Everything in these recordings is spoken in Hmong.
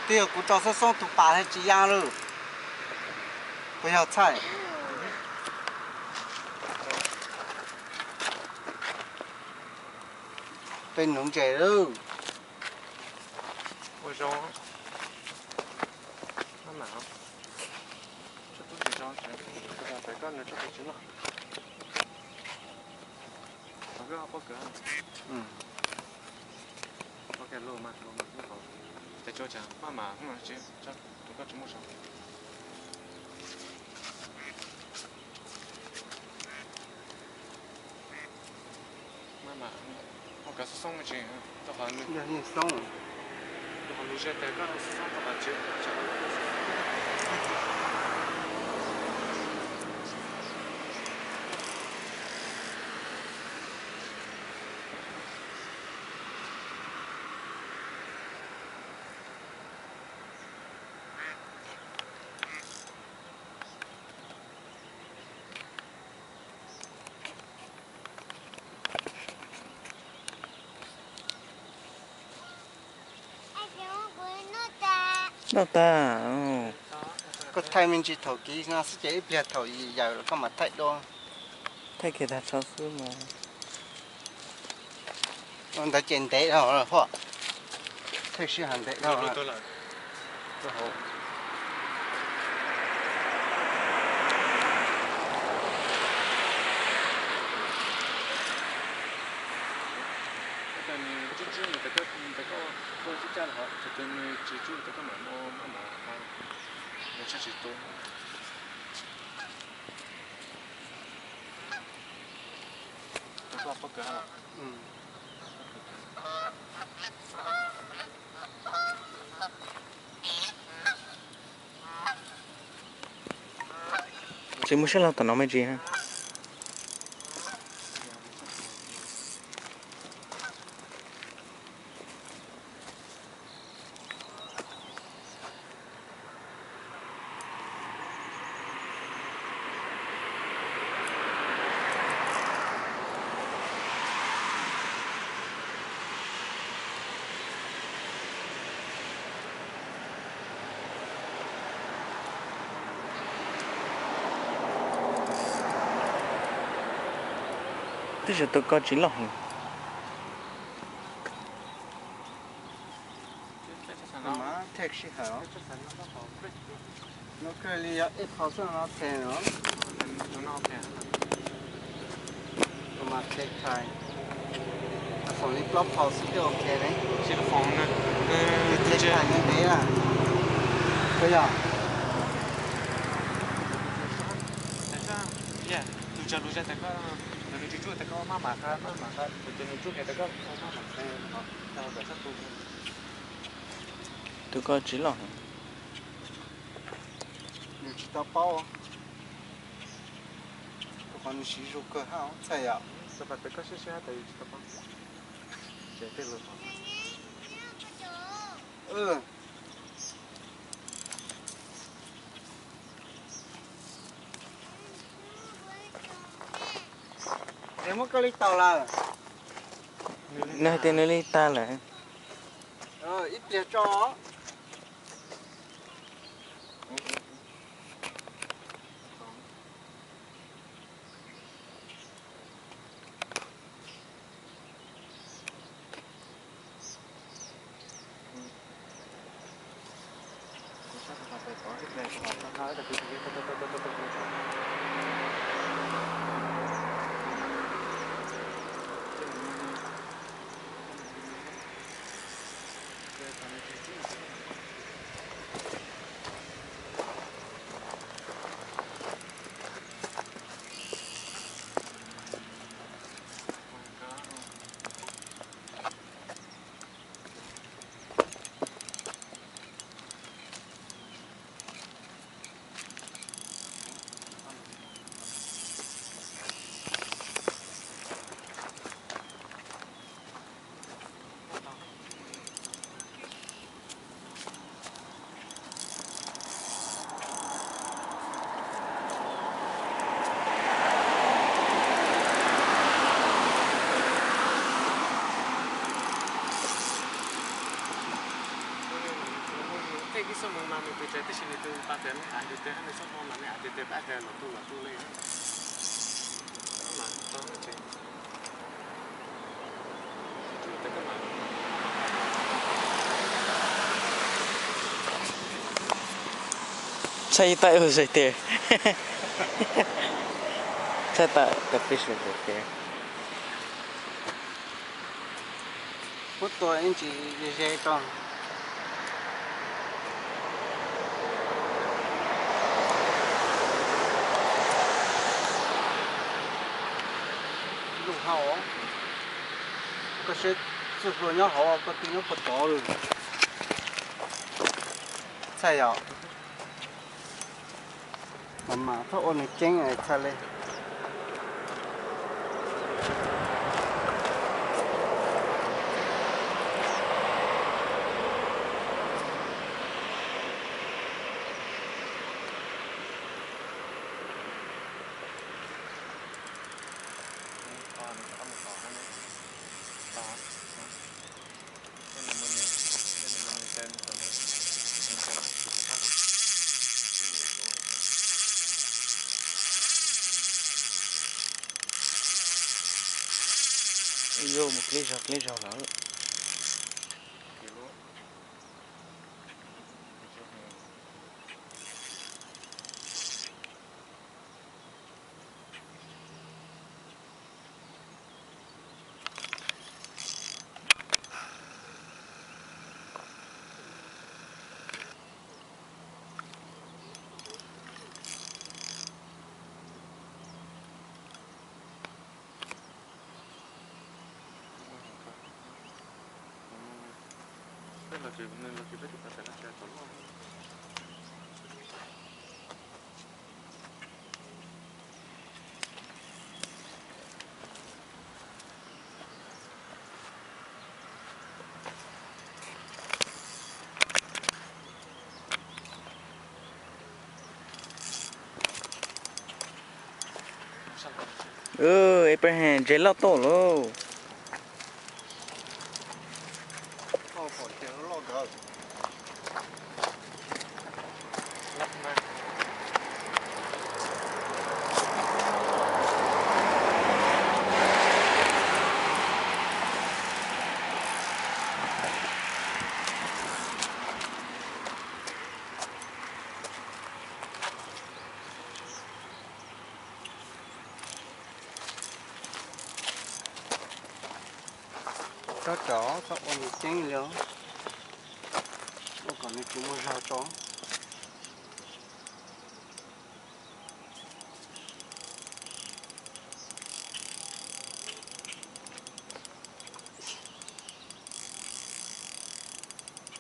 Twb yog kuv rau xoob xoob tus pas thiaj tsis ya lawm. Puas yog Txhaij? Peb nuv ntses lawm. Noj tag. Koj thaij me ntsis thaum kiv no xwb ces ib pliag thaum yim yawm los koj mam thaij dua. Thaij kiag tag tso xwb mas. Ntawd ces ntev dhau lawm, thaij sij hawm ntev dhau. Tsis muaj siab log tom no me ntsis na. Twb yog tus ko tsis loj heev. Mas thej sij hawm os. No kawg li yog ib phau xwb no thej no. Mas thej thais, foom li plaub phau xwb twb ok ne. Thej thais ntev ntev na. Puas yog? Tus ko tsis loj. Nws tsis tau paub. Tus qhov nws siv zog kawg hab Txhaij yom. Nws muab koj li tau lawm. Nws hais tias nws li tag lawm. Ib pliag tso. Mus mas nws pes tsawg tib si nws tus pas tias nws av nws tes, nws txhob mus mas nws av nws tes pab tias los tu los tu li. Mas tau ces Txhaj ib taib ua zes tiag. Txhaj tawm tau peb sum zes tiag. Kuv tua ib ntsis ze ze rau. Lub hau, koj saib txuj hlua nyob hauv, koj twb nyob puag tod lawm. Txhaj yom. Mas mas txhob ua nws ceeb txhaj li. Yuav mus dleb zog dleb zog lawm. Ib pliag ntses loj tuaj lauj. Tsob tsov txhob ua nws ceeb li, ua kom nws tsis muaj zog tso.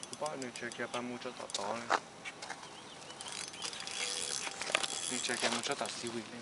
Kuv pom nws tseem kiag pab mus tso tom tod li. Nws tseem kiag mus tso tom seaweed li.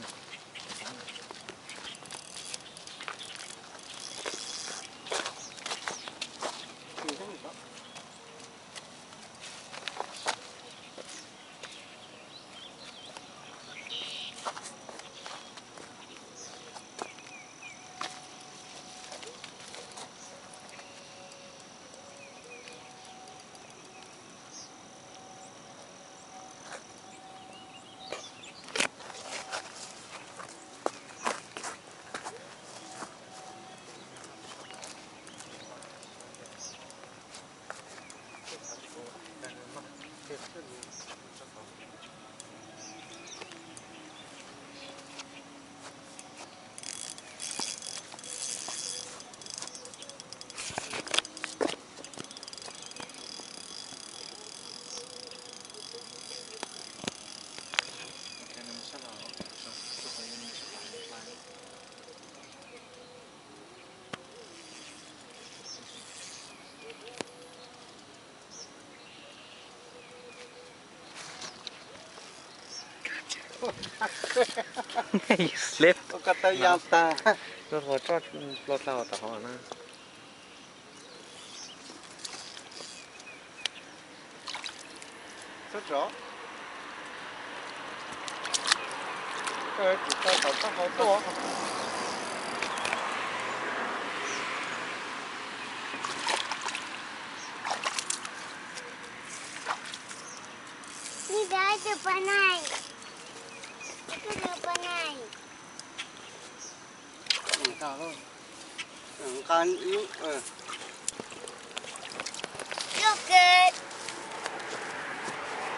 Ua koj tau yas tag. Koj hluas tso plua tag tom hauv na. Tsob tsov, koj yuav tsum tau tom txoj hau tuaj. Poj nai, poj nai. Nqa,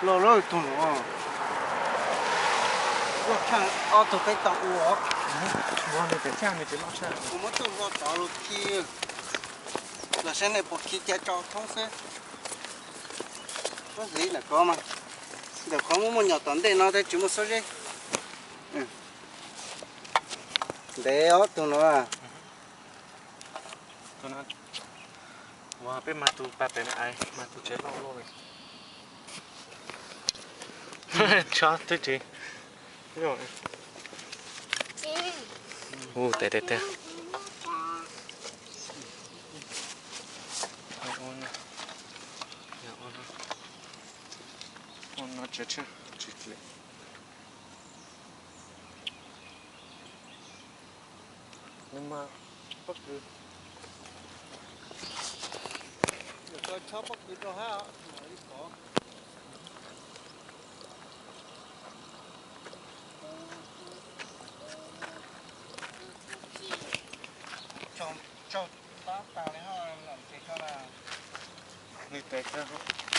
loj loj tug no. Loj tshaj ob tug peb tau ua. Kuv muab tug hlo tod los khi, los saib nej puas khi ca tso thoob xwb. Muab hliv ntawm ko mas, ntawm qhov muaj muaj nyom tom ntej no tab tsis muaj xob zeb. Ntev ob tug no. Ua peb mag tus pas pem, mag tus tsev loj loj li. Tsob twb tsis. Ua tes tes tes. Nws mas pob kws, yog tau chob pob kws rau hab li ko. Tsaug, tsaug pab tag li ho, lam tes koj na. Li tes koj.